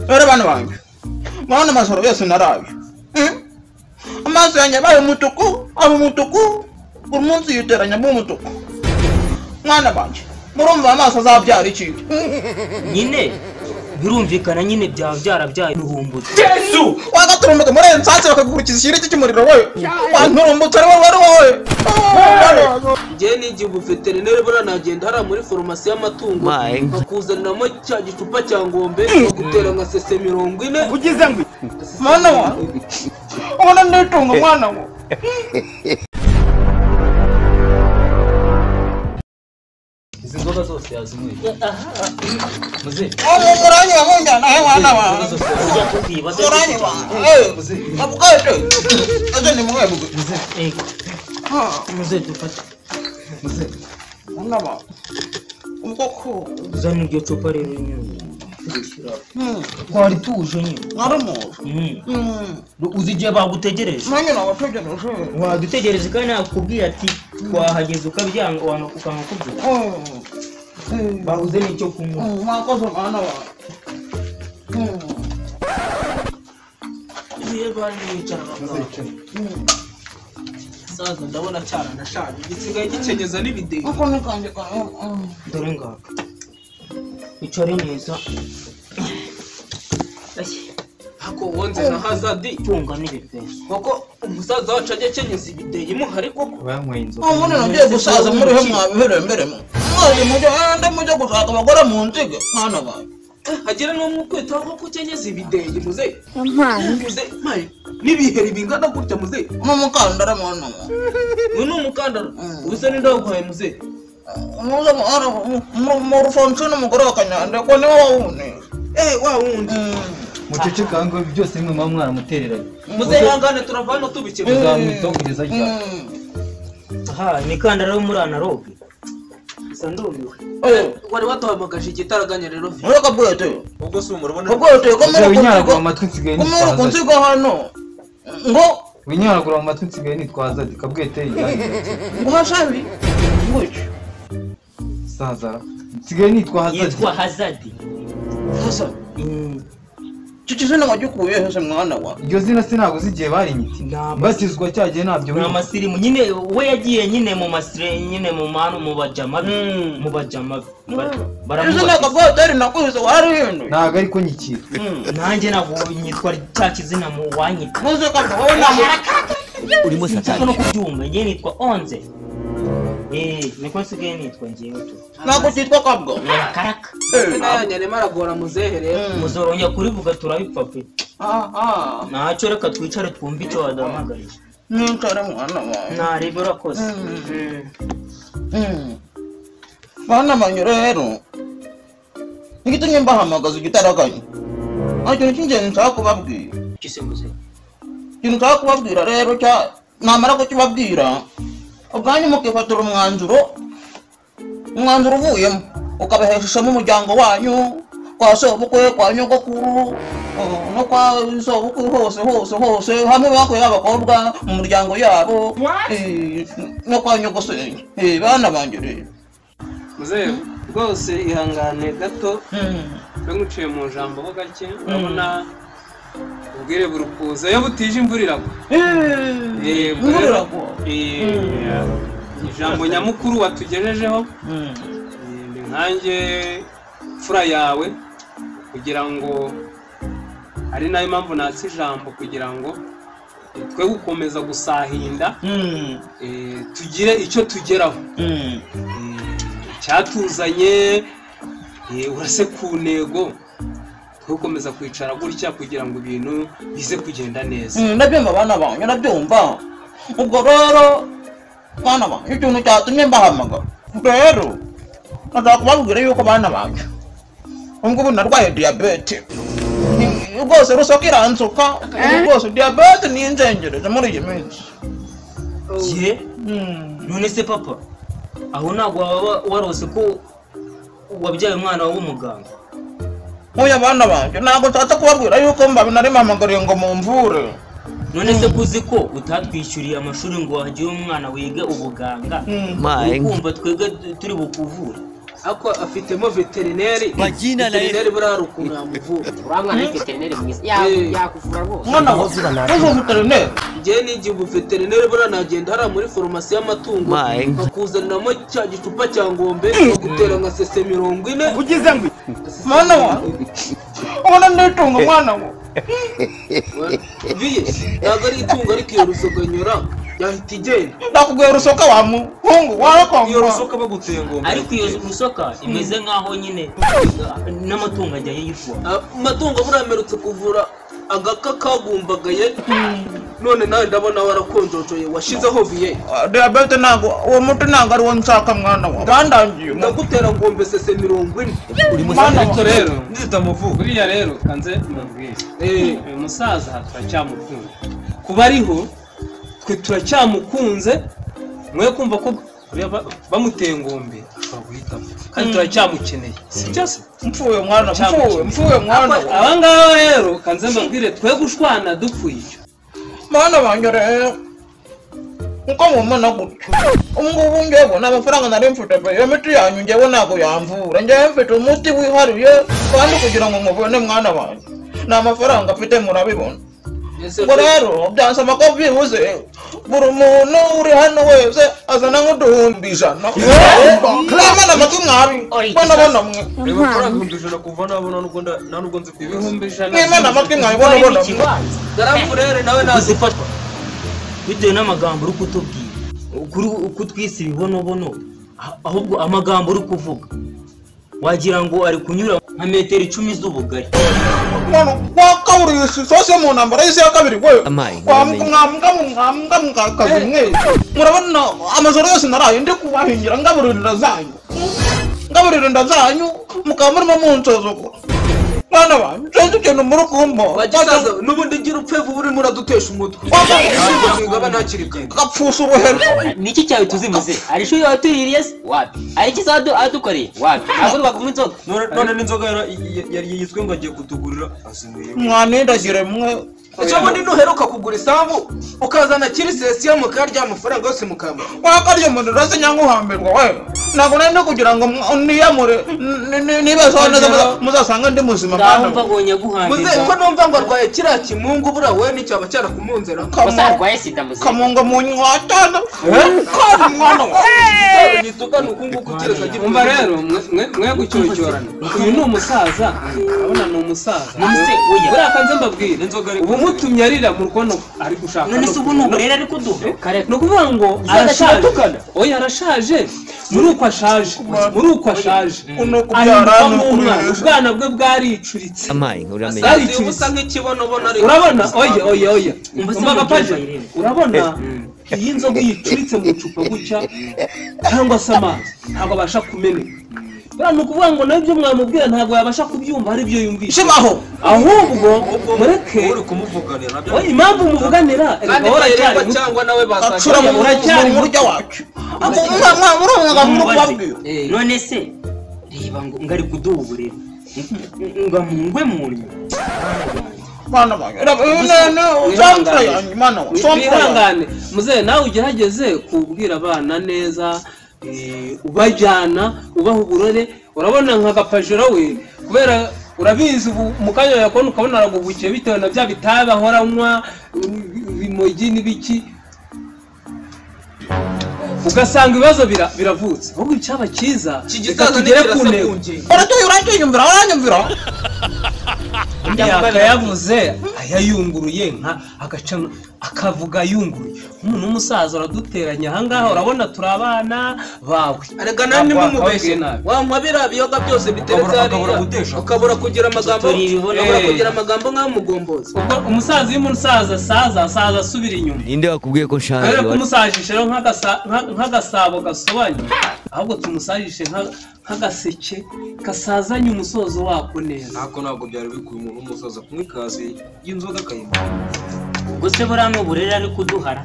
Rero bana banjye murabona amajoro yose naraye. Amaso yanjye abaye umutuku, aba umutuku, buri munsi yiteranya mu umutuku. Mwana banjye murumva amaso azabyara iki? Nyine birumvikana nyine byaba byarabyaye uruhumbutse. Yesu! Wagaturumbuka muri nsatse bakagukurikiza ikiriti cy'umuriro we. Wanturumbutse ari wowe ari wowe. Njye nigiye ubuveterineri buriya nagenda hariya muri farumasi y'amatungo bakuzaniramo cya gicupa cya ngombe bagutera nka sese 40. Ugize ngo mwana wa ubona nditunga mwana wa. Izi nzoga zose yazinyweye. Muze. Muranywa munjyana he mwana wa. Muranywa. Abukate. Aje ni mwebwe. Muze. Muze dufate. Muze. Mwana wa. Umukoko. Uzana iryo cupa rero nyine. Twari tuje nyine. Naramuzi. Uzi igihe bagutegereje. Nanjye nabategereje. Wadutegereje kandi nakubwiye ati twahageze ukabyanga ukanga kubyuka. Babuze n'icyo kunywa. Mwakoze mwana wa. Ibihe bari bicara bakaba. Saza ndabona cyaranashaje gisigaye gikenyeza n'ibideyi. Uko nikanjye ka. Dore ngaka. Icare neza. Hako wonze na Hazadi tunga n'ibipeso. Koko umusaza wacu ajya akenyeza ibideyi muhari koko. Banyweye inzoga. Ubundi nagiye gusaza muri he mwabihereye mbere mu. Mwaje mujya ande mujya gushaka abagore mu nzige mwana wawe. Hagira n'umwe ukwitaho ko ukenyeza ibideyi muze. Muze maye n'ibiheri bingana gutya muze. N'umukandara mwana wa. Uyu ni umukandara. Ubusa ni ndaguhaye muze. Muze mu rufonso n'umugore wa Kanyanda ko niwe wawundi. Wa wundi. Muceceka ngo byose nimwe muba mwaramutereranye. Muze yangane turava hano tubikemura. Tuzamwitaho kugeza ryari. Aha imikandara yo muri analogue. Gusa ndumiwe. Wari waduhamagaje igitaraganya rero. Mureka bwete. Ubwo si umurabona. Bwete ko muri winyaragura mu matwi nsigaye nitwaza. Ko muri kunsiga hano. Ngo winyaragura mu matwi nsigaye nitwaza dikabwete yanjye. Ngo hasabi. Ngwiki. Saza nsigaye nitwa Hazadi. Yitwa Hazadi. Hazadi. Icyo kizina wagikuye he se mwana wa? Iryo zina sinaguze igihe barinyiti. Batizwa cyagiye ntabyo. Ni amasirimu nyine we yagiye nyine mu masire nyine mu manu mu bajama mu bajama. Izina kabwete nakuze warihinduye. Ntago ariko nyikitwa. Nanjye ntabwo nyitwa cya kizina mu wanyita. Muze kabwa wowe ntabwo urimo satani. No kubyumva njye nitwa Onze. Niko nsigaye nitwa njyewe tu. Ntabwo cyitwa kabwa. Karaka. Nanjye arimo aragora muzehe rero. Muzorongera kurivuga turabipfa pe. Ntacyo reka twicare twumve icyo waduhamagariye. Nicare mwana wawe. Narebe urakoze. Bana banyu rero. Igitumye mbahamagaza igitaraganya. Nta kintu cy'ingenzi nshaka kubabwira. Iki muzehe? Ikintu nshaka kubabwira rero cya namara kukibabwira ubwanyu mukifatira umwanzuro uvuyemo ukabaheshamo umuryango wanyu kwa sobukwe kwa nyogokuru no kwa sobukwe hose hose hose hamwe bakuye abakobwa mu muryango yabo no kwa nyogosenge. Bana banjye rero muzehe rwose ihangane gato nguciye mu jambo ho gake urabona ubwire burukuza iyo butije imvura iragwa. Imvura iragwa. Ijambo nyamukuru watugejejeho ni nkanjye fura yawe kugira ngo ari nayo mpamvu natse ijambo kugira ngo twe gukomeza gusahinda tugire icyo tugeraho. Icyatuzanye urase ku ntego gukomeza kwicara gutya kugira ngo ibintu bize kugenda neza. Ndabyumva bana banyu ndabyumva. Ubwo rero bana banyu ikintu cyatumye mbahamagara rero ndashaka kubabwira yuko bana banyu ubwo narwaye diyabete rwose rusoka iransuka rwose diyabete ni inzengereje muri iyi minsi. None se papa aho ntabwo waba warose ko wabyaye umwana w'umuganga? Oya bana banjye ntabwo nshatse kubabwira yuko mbabi nari mpamagariye ngo mumvure. None se kuzi ko utatwishyuriye amashuri ngo hagire umwana wiga ubuganga, ukumva twebwe turi bukuvure? Ako afitemo veterineri. Veterineri buriya ukuntu yamuvura. Uriya mwana ni veterineri mwiza. Yakuvura rwose. Mwana wa veterineri. Njye n'igihe ubu veterineri buriya nagenda hariya muri farumasi y'amatungo bakuzaniramo cya gicupa cya ngombe bagutera nka sese 40. Ugize ngo mwana wa ubona nditunga mwana wa biye ntabwo ari itungo ariko iyo rusoganyura yahita igenda. Ndakubwiye rusoka wa muhungu warakwa iyo rusoka baguteye ngombe. Ariko iyo rusoka imeze nkaho nyine n'amatungo ajya yivura. Amatungo buriya amerutse kuvura agaka kagumbagaye none nawe ndabona warakonjojoye washizeho biye. Diabete ntabwo uwo muti ntabwo ari wo nshaka mwana wa bandangiye. Ndagutera ngombe sese 40. Uri musaza rero nzitamuvuga. Buriya rero kanze mbabwire. Uyu musaza turacyamukunda. Kuba ariho twe turacyamukunze mwe kumva ko bamuteye ngombe ashobora guhitamo kandi turacyamukeneye si byo se? Mfuye mwana mfuye mwana. Aba ngaba rero kanze mbabwire twe gushwana dupfuye icyo. Mwana wanjye rero nkuko mubona gutyo ubu ngubu njyewe nta mafaranga nari mfite pe iyo miti yanyu njyewe ntabwo yamvura njyewe mfite umuti wihariye kandi kugira ngo mubone mwana wanjye nta mafaranga mfite murabibona. Ubwo rero byansaba ko byibuze buri muntu uri hano wese azana nk'uduhumbi 100. Mwamana amatwi mwabi bona bona mwe. Amafaranga 100,000 kuva nabona nubwo nta nubwo nzi kubibaza. 100,000. Mwimana amatwi mwabi bona bona mwe. Garamfurere nawe nazifatwa bitewe n'amagambo uri kutubwira ukuri kutwisa ibibonobono ahubwo amagambo uri kuvuga wagira ngo ari kunyura nka metero 10 z'ubugari. Mwana wakaburiye isosi yo mu ntambara y'isi ya kabiri we mwambwa kazi mwe murabona amajoro yose naraye ndi kubahingira ngaburira inda zanyu mukaba murimo munsozogora. Mwana wanjye sinzi ikintu muri kumva. Wagisaza n'ubundi ngira upfe vuba urimo uradutesha umutwe. Ngaba ntakiri kare. Gapfusha ubuhero. Niki cyawe tuzimuze? Hari ishuri watuririye se? Wapi? Hari iki adukoreye? Wapi? Ntabwo baguha inzoga. None n'inzoga yari yitwe ngo agiye kutugurira azinyweye. Mwanindagire mwe. Icyo bundi nuheruka kugura isambu ukazana kirisesiyo mukarya amafaranga yose mukama. Wakarya umuntu se nyangwa uhambirwa we. Ntabwo nari kugira ngo niyamure nibazaho neza muzasanga ndi muzima mwana. Ndumva ngo nyaguhambirwa. Muze ko numva ngo arwaye kiriya kimungu buriya we n'icyaba cyarakumunzera. Gusa arwaye sida muze. Kamunga mu nywatana. Kandi mwana we. Nituka nukunguku kireka gifunga. Umva rero mwe gucyocyorana. Uyu ni umusaza. Urabona ni umusaza. Buriya kanze mbabwire. Umutumye arira mu rukono ari gushaka. None se ubu ni uburere ari kuduha? Ni ukuvuga ngo arashaje. Oya arashaje. Muri uko ashaje. Muri uko ashaje. Ahinduka nk'umwana. Ubwana bwe bwaricuritse. Ubusa nk'ikibonobono ariko. Urabona? Oya oya oya. Umva gapaje. Urabona? Iyi nzoga yicuritse mu icupa gutya cyangwa se amazi ntabwo abasha kumeneka. Buriya ni ukuvuga ngo nabyo mwamubwira ntabwo yabasha kubyumva hari ibyo yumvise. Shibaho. Ahubwo mureke uri kumuvuganira nabyo. Oya impamvu umuvuganira kandi uracyari cyangwa nawe basanga uracyari mu murya wacu. None se reba ngo ngari kuduha uburere ngo mungwe munyu. Mwana wanjye mwana wanjye wihangane muzehe nawe ugerageze kubwira abana neza ubajyana ubaha uburore. Urabona nka gapajero we kubera urabizi ubu mu kanya yakubona ukabona araguhukiye bitewe na bya bitabi ahora anywa ibimogi n'ibiki ugasanga ibibazo biravutse. Ahubwo icyaba cyiza reka tugere ku ntego. Uranyumvira uranyumvira. Imyaka yavuze ayayunguruye nka agaca akavuga yunguruye. Umuntu w'umusaza uraduteranya aha ngaha urabona turi abana bawe. Arega nawe nimumubeshye wanywa biriya biyoga byose biteretse hariya ukabura kugira amagambo ukabura kugira amagambo nk'ay'umugombozi. Ubwo umusaza iyo umusaza asaza asaza asubira inyuma. Ninde wakubwiye ko nshaje? Kubera kumusajisha rero nk'agasabo gasobanye ahubwo tumusajishe nk'agaseke kasazanye umusozo wako neza. Ntako ntabwo byari bikwiye umuntu w'umusaza kunywa ikaze y'inzoga akayinywa. Ubwo se buriya ni uburere ari kuduhara.